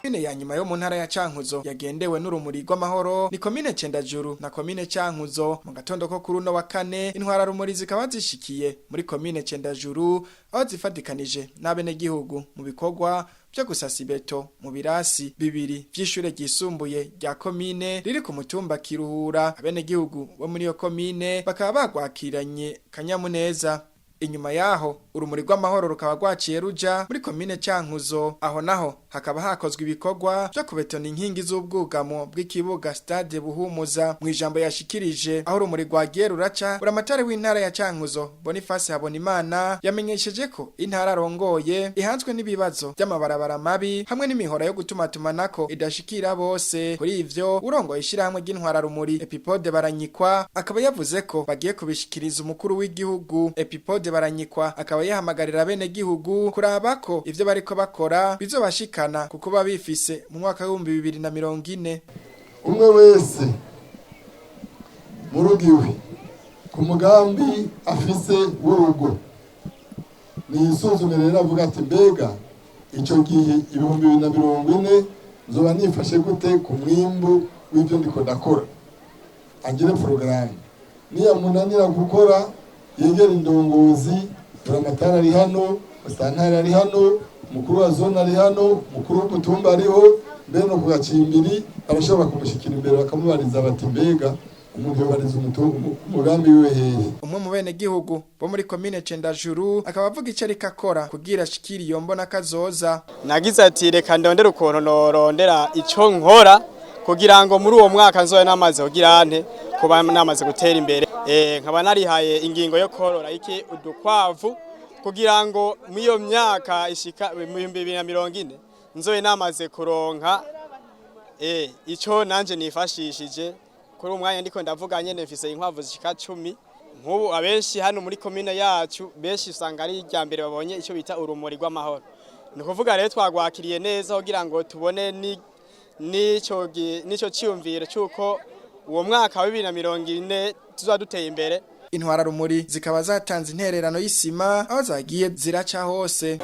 Komine ya nyuma yo mu ntara ya Cankuzo yagendewe n'urumuri rw'amahoro ni komine Cendajuru na komine Cankuzo. Mu gatondo ko kuri uno wa kane, intwara rumuri zikaba zishikiye muri komine Cendajuru, aho zifatikanije n'abenegihugu mu bikorwa vyo gusasa ibeto mu birasi bibiri vy'ishure ryisumbuye rya komine riri ku mutumba Kiruhura. Abenegihugu bo muri iyo komine bakaba bagwakiranye kanyamuneza. Inyuma yaho, urumuri rw'amahoro rukaba rwaciye ruja muri komine Cankuzo, aho naho hakaba hakozwe ibikorwa vyo kubetona inkingi z'ubwugamo bw'ikibuga stade Buhumuza. Mu ijambo yashikirije aho urumuri rwagiye ruraca, buramatari w'intara ya Cankuzo Boniface Habonimana yamenyesheje ko intara arongoye ihanzwe n'ibibazo by'amabarabara mabi hamwe n'imihora yo gutumatumanako idashikira bose. Kuri ivyo, urongoye ishirahamwe ry'intwara rumuri Epipode Baranyikwa akaba yavuze ko bagiye kubishikiriza umukuru w'igihugu. Epipode Baranyikwa akaba yahamagarira bene gihugu kuraba ko ivyo bariko bakora bizobashikana kuko babifise mu mwaka w'2040. Umwe wese mu rugo iwe, ku mugambi afise w'urugo, niyisuzume rero avuga ati: "Mbega icyo gihe 2040 nzoba nifashe gute ku mwimbu w'ibyo ndiko ndakora?" Agire porogaramu. Niyamunanira gukora, yegera indongozi. Buramatari ari hano, musitantari ari hano, umukuru wa zone ari hano, umukuru w'umutumba ariho, mbere no kugacimbiri arashobora kumushyikira imbere, bakamubariza bati: "Mbega umuntu yobariza umugambi wiwe hehe?" Umwe mu bene gihugu bo muri komine Cendajuru akaba avuga ico ariko akora kugira ashikire iyo mbona kazoza. Nagize ati: "Reka ndondere ukuntu norondera ico nkora kugira ngo muri uwo mwaka nzobe namaze kugira nte kuba namaze gutera imbere." Nkaba narihaye ingingo yo korora iki udukwavu kugira ngo muri iyo myaka ishika mu 2040 nzobe namaze kuronka ico nanje nifashishije. Kuri umwanya ndiko ndavuga nyene, mfise inkwavu zishika 10. Nk'ubu abenshi hano muri komine yacu, benshi usanga ari irya mbere babonye icyo bita urumuri rw'amahoro. Ni ukuvuga rero twagwakiriye neza kugira ngo tubone n'ico ciyumviro cy'uko uwo mwaka wa 2040 tuzaba duteye imbere. Intwara rumuri zikaba zatanze intererano y'isima aho zagiye ziraca hose.